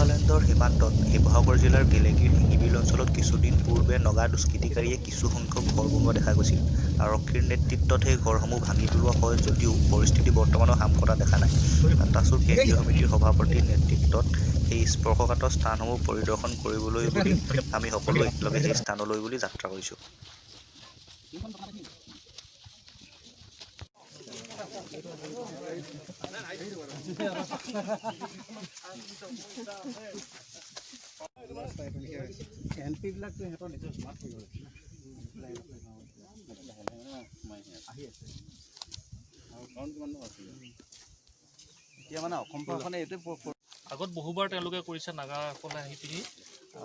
নাগালেণ্ডৰ সীমান্তত শিৱসাগৰ জিলাৰ গেলেকীৰ শিঙিবিল অঞ্চলত কিছুদিন পূৰ্বে নগা দুষ্কৃতিকাৰীয়ে কিছু সংখ্যক ঘৰ বনোৱা দেখা গৈছিল। আৰক্ষীৰ নেতৃত্বত সেই ঘৰসমূহ ভাঙি পেলোৱা হয় যদিও পৰিস্থিতি বৰ্তমানো শাম কটা দেখা নাই। আটাছুৰ কেন্দ্ৰীয় সমিতিৰ সভাপতিৰ নেতৃত্বত সেই স্পৰ্শকাতৰ স্থানসমূহ পৰিদৰ্শন কৰিবলৈ বুলি আমি সকলো একেলগে সেই স্থানলৈ বুলি যাত্ৰা কৰিছোঁ। এন পিবিলাকতো সিহঁতৰ নিজৰ স্মাৰ্ট থাকিব লাগিছিল। আহি আছে। আৰু কাৰণ কিমান আছিলে এতিয়া মানে অসম প্ৰশাসনে এইটোৱে আগত বহুবাৰ তেওঁলোকে কৰিছে। নাগাসকলে আহি পিনি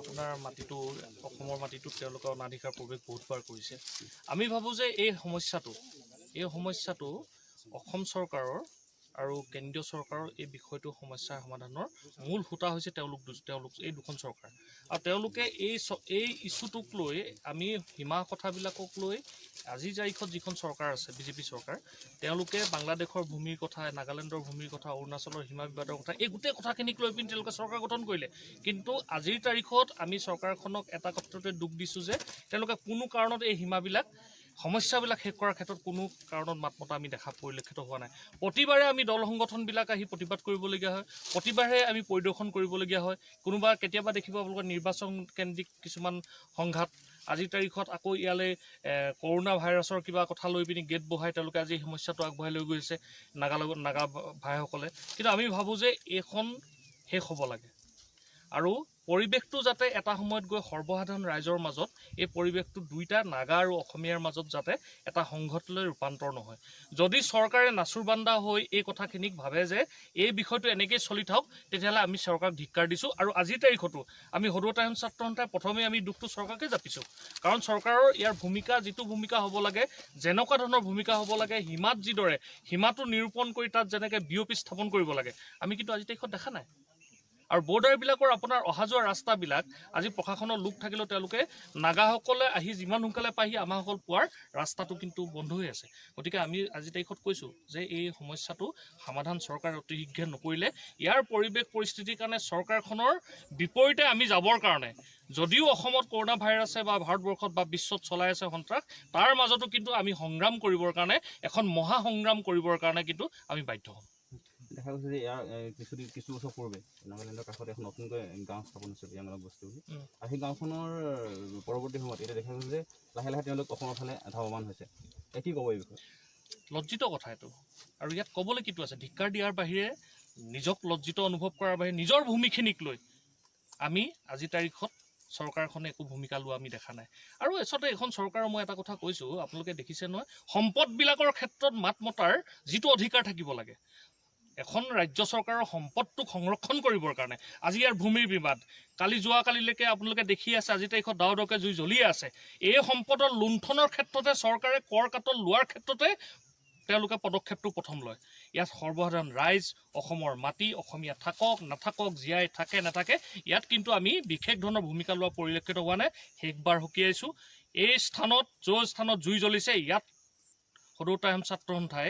আপোনাৰ মাটিটো, অসমৰ মাটিটোত তেওঁলোকে অনাধিকাৰ প্ৰৱেশ বহুতবাৰ কৰিছে। আমি ভাবোঁ যে এই সমস্যাটো অসম চৰকাৰৰ আৰু কেন্দ্ৰীয় চৰকাৰৰ এই বিষয়টো সমস্যাৰ সমাধানৰ মূল হোতা হৈছে তেওঁলোক এই দুখন চৰকাৰ। আৰু তেওঁলোকে এই ইছ্যুটোক লৈ, আমি সীমা কথাবিলাকক লৈ আজিৰ তাৰিখত যিখন চৰকাৰ আছে, বিজেপি চৰকাৰ, তেওঁলোকে বাংলাদেশৰ ভূমিৰ কথা, নাগালেণ্ডৰ ভূমিৰ কথা, অৰুণাচলৰ সীমা বিবাদৰ কথা, এই গোটেই কথাখিনিক লৈ পিনি তেওঁলোকে চৰকাৰ গঠন কৰিলে। কিন্তু আজিৰ তাৰিখত আমি চৰকাৰখনক এটা ক্ষেত্ৰতে দুখ দিছোঁ যে তেওঁলোকে কোনো কাৰণত এই সীমাবিলাক, সমস্যাবিলাক শেষ কৰাৰ ক্ষেত্ৰত কোনো কাৰণত মাত মতা আমি দেখা পৰিলক্ষিত হোৱা নাই। প্ৰতিবাৰে আমি দল সংগঠনবিলাক আহি প্ৰতিবাদ কৰিবলগীয়া হয়, প্ৰতিবাৰে আমি পৰিদৰ্শন কৰিবলগীয়া হয়। কোনোবা কেতিয়াবা দেখিব আপোনালোকৰ নিৰ্বাচন কেন্দ্ৰিক কিছুমান সংঘাত, আজিৰ তাৰিখত আকৌ ইয়ালৈ কৰোণা ভাইৰাছৰ কিবা কথা লৈ পিনি গেট বহাই তেওঁলোকে আজি এই সমস্যাটো আগবঢ়াই লৈ গৈছে নাগা ভাইসকলে। কিন্তু আমি ভাবোঁ যে এইখন শেষ হ'ব লাগে আৰু পৰিৱেশটো যাতে এটা সময়ত গৈ সৰ্বসাধাৰণ ৰাইজৰ মাজত এই পৰিৱেশটো দুইটা নাগা আৰু অসমীয়াৰ মাজত যাতে এটা সংঘাতলৈ ৰূপান্তৰ নহয়। যদি চৰকাৰে নাচোৰবান্দা হৈ এই কথাখিনিক ভাবে যে এই বিষয়টো এনেকেই চলি থাকক, তেতিয়াহ'লে আমি চৰকাৰক ধিক্কাৰ দিছোঁ। আৰু আজিৰ তাৰিখতো আমি সদৌ টাইম ছাত্ৰ সন্থাই প্ৰথমে আমি দুখটো চৰকাৰকে জাপিছোঁ, কাৰণ চৰকাৰৰ ইয়াৰ ভূমিকা যিটো ভূমিকা হ'ব লাগে, যেনেকুৱা ধৰণৰ ভূমিকা হ'ব লাগে, সীমাত যিদৰে সীমাটো নিৰূপণ কৰি তাত যেনেকৈ বি অ' পি স্থাপন কৰিব লাগে, আমি কিন্তু আজিৰ তাৰিখত দেখা নাই। আৰু বৰ্ডাৰবিলাকৰ আপোনাৰ অহা যোৱা ৰাস্তাবিলাক আজি প্ৰশাসনৰ লোক থাকিলেও তেওঁলোকে নাগাসকলে আহি যিমান সোনকালে পাইহি, আমাৰসকল পোৱাৰ ৰাস্তাটো কিন্তু বন্ধ হৈ আছে। গতিকে আমি আজিৰ তাৰিখত কৈছোঁ যে এই সমস্যাটো সমাধান চৰকাৰে অতি শীঘ্ৰে নকৰিলে ইয়াৰ পৰিৱেশ পৰিস্থিতিৰ কাৰণে চৰকাৰখনৰ বিপৰীতে আমি যাবৰ কাৰণে, যদিও অসমত কৰোণা ভাইৰাছে বা ভাৰতবৰ্ষত বা বিশ্বত চলাই আছে সন্ত্ৰাস, তাৰ মাজতো কিন্তু আমি সংগ্ৰাম কৰিবৰ কাৰণে, এখন মহা সংগ্ৰাম কৰিবৰ কাৰণে কিন্তু আমি বাধ্য হ'ম। দেখা গৈছে যে ইয়াৰ কিছুদিন, কিছু বছৰ পূৰ্বে নাগালেণ্ডৰ কাষত এখন নতুনকৈ গাঁও স্থাপন হৈছিল, য়াংলং বস্তি বুলি। আৰু সেই গাঁওখনৰ পৰৱৰ্তী সময়ত এতিয়া দেখা গৈছে যে লাহে লাহে তেওঁলোক অসমৰ ফালে ধাৱমান হৈছে। কি ক'ব এই বিষয়ে? লজ্জিত কথা এইটো। আৰু ইয়াত ক'বলৈ কিটো আছে? ধিক্কাৰ দিয়াৰ বাহিৰে, নিজক লজ্জিত অনুভৱ কৰাৰ বাহিৰে, নিজৰ ভূমিখিনিক লৈ আমি আজিৰ তাৰিখত চৰকাৰখনে একো ভূমিকা লোৱা আমি দেখা নাই। আৰু আচলতে এইখন চৰকাৰৰ মই এটা কথা কৈছোঁ, আপোনালোকে দেখিছে নহয়, সম্পদবিলাকৰ ক্ষেত্ৰত মাত মতাৰ যিটো অধিকাৰ থাকিব লাগে এখন ৰাজ্য চৰকাৰৰ সম্পদটোক সংৰক্ষণ কৰিবৰ কাৰণে। আজি ইয়াৰ ভূমিৰ বিবাদ, কালি যোৱাকালিলৈকে আপোনালোকে দেখি আছে, আজিৰ তাৰিখত দাও দাওকে জুই জ্বলিয়ে আছে। এই সম্পদৰ লুণ্ঠনৰ ক্ষেত্ৰতে, চৰকাৰে কৰ কাটল লোৱাৰ ক্ষেত্ৰতে তেওঁলোকে পদক্ষেপটো প্ৰথম লয়। ইয়াত সৰ্বসাধাৰণ ৰাইজ, অসমৰ মাটি, অসমীয়া থাকক নাথাকক, জীয়াই থাকে নাথাকে, ইয়াত কিন্তু আমি বিশেষ ধৰণৰ ভূমিকা লোৱা পৰিলক্ষিত হোৱা নাই। শেষবাৰ সকীয়াইছোঁ, এই স্থানত, য'ৰ স্থানত জুই জ্বলিছে, ইয়াত সদৌ টাইম ছাত্ৰ সন্থাই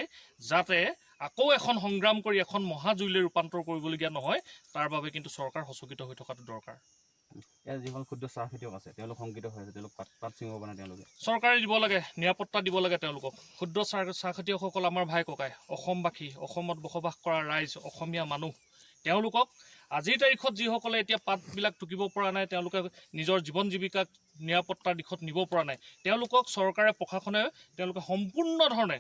যাতে আকৌ এখন সংগ্ৰাম কৰি এখন মহাজুইলৈ ৰূপান্তৰ কৰিবলগীয়া নহয়, তাৰ বাবে কিন্তু চৰকাৰ সচকিত হৈ থকাটো দৰকাৰ। ইয়াত যিসকল ক্ষুদ্ৰ চাহ খেতিয়ক আছে, তেওঁলোক শংকিত হৈ আছে। তেওঁলোক পাত পাত ছিঙিব পৰা নাই তেওঁলোকে। চৰকাৰে দিব লাগে, নিৰাপত্তা দিব লাগে তেওঁলোকক। ক্ষুদ্ৰ চাহ খেতিয়কসকল আমাৰ ভাই ককাই, অসমবাসী, অসমত বসবাস কৰা ৰাইজ, অসমীয়া মানুহ। তেওঁলোকক আজিৰ তাৰিখত যিসকলে এতিয়া পাতবিলাক টুকিব পৰা নাই, তেওঁলোকে নিজৰ জীৱন জীৱিকাক নিৰাপত্তাৰ দিশত নিব পৰা নাই, তেওঁলোকক চৰকাৰে, প্ৰশাসনে তেওঁলোকে সম্পূৰ্ণ ধৰণে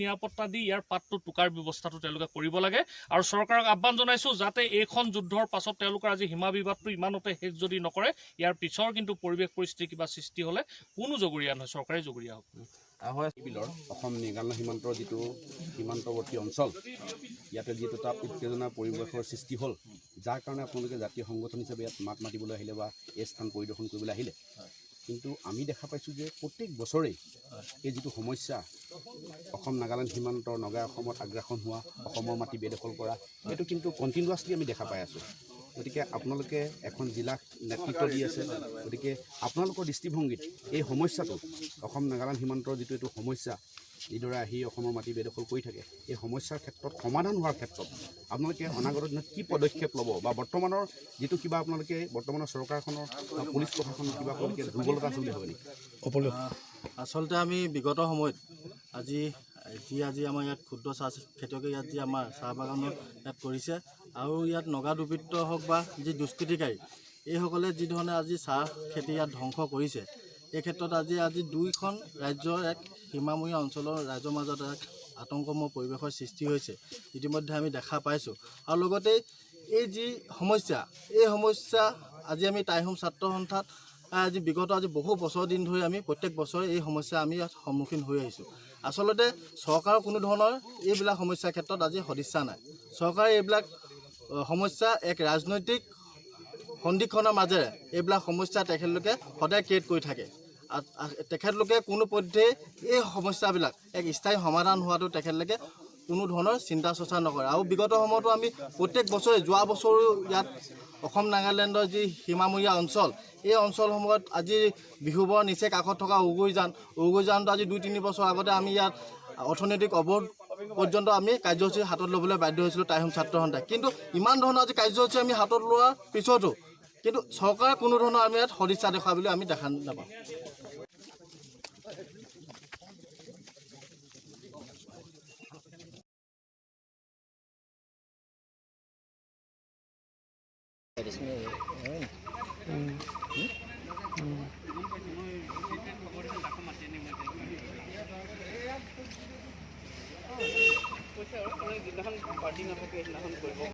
নিৰাপত্তা দি ইয়াৰ পাতটো টোকাৰ ব্যৱস্থাটো তেওঁলোকে কৰিব লাগে। আৰু চৰকাৰক আহ্বান জনাইছোঁ যাতে এইখন যুদ্ধৰ পাছত তেওঁলোকৰ আজি সীমা বিবাদটো ইমানতে শেষ যদি নকৰে, ইয়াৰ পিছৰ কিন্তু পৰিৱেশ পৰিস্থিতি কিবা সৃষ্টি হ'লে কোনো জগৰীয়া নহয়, চৰকাৰেই জগৰীয়া হ'ব। হয়। বিলৰ অসম নাগালেণ্ড সীমান্তৰ যিটো সীমান্তৱৰ্তী অঞ্চল, ইয়াতে যিটো এটা উত্তেজনা পৰিৱেশৰ সৃষ্টি হ'ল, যাৰ কাৰণে আপোনালোকে জাতীয় সংগঠন হিচাপে ইয়াত মাত মাতিবলৈ আহিলে বা এই স্থান পৰিদৰ্শন কৰিবলৈ আহিলে। কিন্তু আমি দেখা পাইছোঁ যে প্ৰত্যেক বছৰেই এই যিটো সমস্যা, অসম নাগালেণ্ড সীমান্তৰ নগা অসমত আগ্ৰাসন হোৱা, অসমৰ মাটি বেদখল কৰা, এইটো কিন্তু কণ্টিনিউৱাছলি আমি দেখা পাই আছোঁ। গতিকে আপোনালোকে এখন জিলাক নেতৃত্ব দি আছে, গতিকে আপোনালোকৰ দৃষ্টিভংগীত এই সমস্যাটো, অসম নাগালেণ্ড সীমান্তৰ যিটো এইটো সমস্যা যিদৰে আহি অসমৰ মাটি বেদখল কৰি থাকে, এই সমস্যাৰ ক্ষেত্ৰত সমাধান হোৱাৰ ক্ষেত্ৰত আপোনালোকে অনাগত দিনত কি পদক্ষেপ ল'ব বা বৰ্তমানৰ যিটো কিবা আপোনালোকে বৰ্তমানৰ চৰকাৰখনৰ বা পুলিচ প্ৰশাসনৰ কিবা আপোনালোকে দুৰ্বলতা আছে বুলি ভাবে নেকি? আচলতে আমি বিগত সময়ত আজি যি আজি আমাৰ ইয়াত ক্ষুদ্ৰ চাহ খেতিয়কে ইয়াত যি আমাৰ চাহ বাগানত ইয়াত কৰিছে আৰু ইয়াত নগা দুৰ্বৃত্ত হওক বা যি দুষ্কৃতিকাৰী এইসকলে যি ধৰণে আজি চাহ খেতি ইয়াত ধ্বংস কৰিছে, এই ক্ষেত্ৰত আজি আজি দুইখন ৰাজ্যৰ এক সীমামূৰীয়া অঞ্চলৰ ৰাজ্যৰ মাজত এক আতংকময় পৰিৱেশৰ সৃষ্টি হৈছে, ইতিমধ্যে আমি দেখা পাইছোঁ। আৰু লগতে এই যি সমস্যা, এই সমস্যা আজি আমি টাইহোম ছাত্ৰ সন্থাত আজি বিগত আজি বহু বছৰ দিন ধৰি আমি প্ৰত্যেক বছৰে এই সমস্যা আমি ইয়াত সন্মুখীন হৈ আহিছোঁ। আচলতে চৰকাৰৰ কোনো ধৰণৰ এইবিলাক সমস্যাৰ ক্ষেত্ৰত আজি সদিচ্ছা নাই। চৰকাৰে এইবিলাক সমস্যা এক ৰাজনৈতিক সন্ধিক্ষণৰ মাজেৰে এইবিলাক সমস্যা তেখেতলোকে সদায় ক্ৰিয়েট কৰি থাকে। তেখেতলোকে কোনো পধ্যেই এই সমস্যাবিলাক এক স্থায়ী সমাধান হোৱাটো তেখেতলোকে কোনো ধৰণৰ চিন্তা চৰ্চা নকৰে। আৰু বিগত সময়তো আমি প্ৰত্যেক বছৰে, যোৱা বছৰো ইয়াত অসম নাগালেণ্ডৰ যি সীমামূৰীয়া অঞ্চল, এই অঞ্চলসমূহত আজি বিহুবৰ নিচে কাষত থকা উগুইজান, উগুইজানটো আজি 2-3 বছৰ আগতে আমি ইয়াত অৰ্থনৈতিক অৱৰোধ পৰ্যন্ত আমি কাৰ্যসূচী হাতত ল'বলৈ বাধ্য হৈছিলোঁ টাইহোম ছাত্ৰ সন্থাই। কিন্তু ইমান ধৰণৰ আজি কাৰ্যসূচী আমি হাতত লোৱাৰ পিছতো কিন্তু চৰকাৰে কোনো ধৰণৰ আমি ইয়াত সদিচ্ছা দেখুওৱা বুলি আমি দেখা নাপাওঁ।